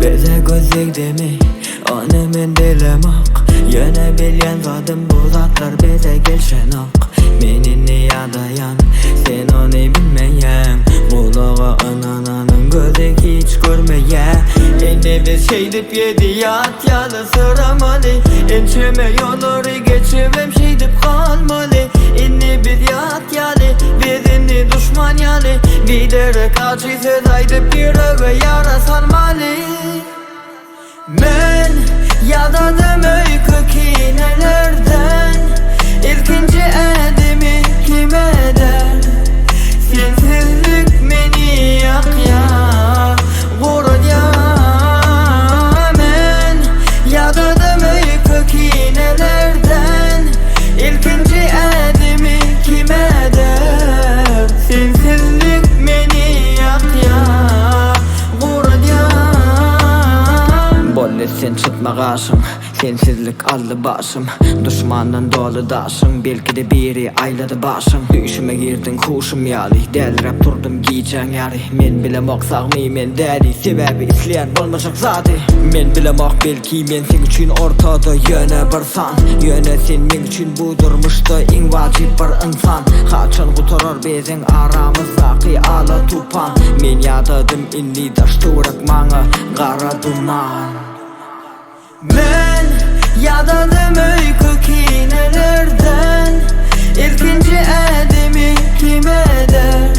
Bize göz degdimi, ony men bilemok Ýöne bilýän zadym bu zatlar bize gelşenok Men indi ýadaýan, sen ony bilmeýäň Gulaga ynananyň gözi hiç görmeýä Indi biz şeýdip ýedi ýat ýaly syramaly Ençeme ýollary geçibem şeýdip galmaly Indi biz ýat ýaly, biz indi duşman ýaly Biderek ajy söz aýdyp ýürege ýara salmaly Men ýadadym öýke kinelerden Ilkinji ädimi kim eder Sensizlik meni ýakýar, guradýar Men ýadadym öýke kinelerden Ilkinji ädimi kim äder Sensizlik meni ýakýar, guradýar Boldy sen çytma gaşyň Sensizlik aldy başym Duşmandan doly daşyň Belki-de biri aýlady başyň Düýşüme girdiň huşum ýaly Däliräp turdum gijäň ýary Men bilemok sagmy men däli Sebäbi isleýän bolmajak zady Men bilemok belki men seň üçin ortada ýöne bir san Ýöne sen meň üçin bu durmuşda iň wajyp bir ynsan Haçan gutarar biziň aramyzdaky ala tupan Men ýadadym indi daş töwerek maňa gara duman. Men ýadadym öýke kinelerden Ilkinji ädimi kim eder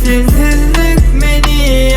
Sensizlik meni.